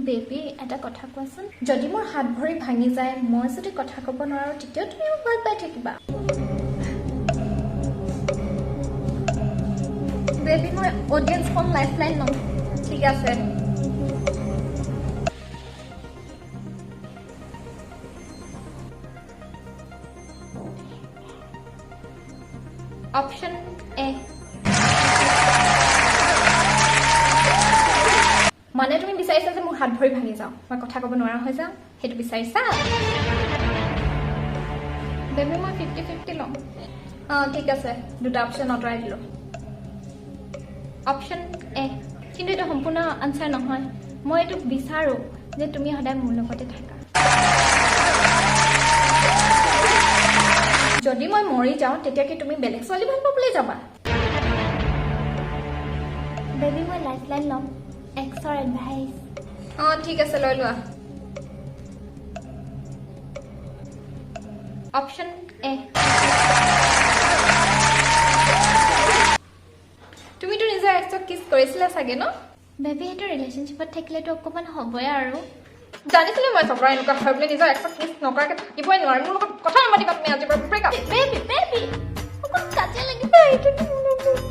Baby, এটা কথা কোৱাচোন, যদি মোৰ হাত ভৰি ভাঙি যায়, মই যদি কথা ক'ব নোৱাৰোঁ, তেতিয়াও তুমি মোক ভাল পাই থাকিবা? বেবী, মই অডিয়েঞ্চ ফোন লাইফ লাইন ল'ম। ঠিক আছে। Option A. মানে তুমি বিচাৰিছা যে মোৰ হাত ভৰি ভাঙি যাওঁ, মই কথা ক'ব নোৱাৰা হৈ যাওঁ, সেইটো বিচাৰিছা? বেবী, মই 50-50 ল'ম। অঁ, ঠিক আছে, দুটা অপশ্যন আঁতৰাই দিলোঁ। Option A. কিন্তু এইটো সম্পূৰ্ণ আনচাৰ নহয়। মই এইটো বিচাৰোঁ যে তুমি সদায় মোৰ লগতে থাকা। যদি মই মৰি যাওঁ, তেতিয়া কি তুমি বেলেগ ছোৱালী ভাল পাবলৈ যাবা? বেবী, মই লাইফ লাইন ল'ম, এক্সৰ এডভাইচ। অঁ, ঠিক আছে, লৈ লোৱা। Option A. তুমিতো নিজৰ এক্সক কিছ কৰিছিলা চাগে ন? বেবী, সেইটো ৰিলেশ্যনশ্বিপত থাকিলেতো অকণমান হ'বই আৰু। জানিছিলো মই চবৰা এনেকুৱা হয় বুলি। নিজৰ এক্সক কিছ নকৰাকৈ থাকিবই নোৱাৰে। মোৰ লগত কথা নাপাতিবা তুমি আজিৰ পৰা, ব্ৰেকআপ। বেবী, বেবী, অকণ কাজিয়া লাগিছে।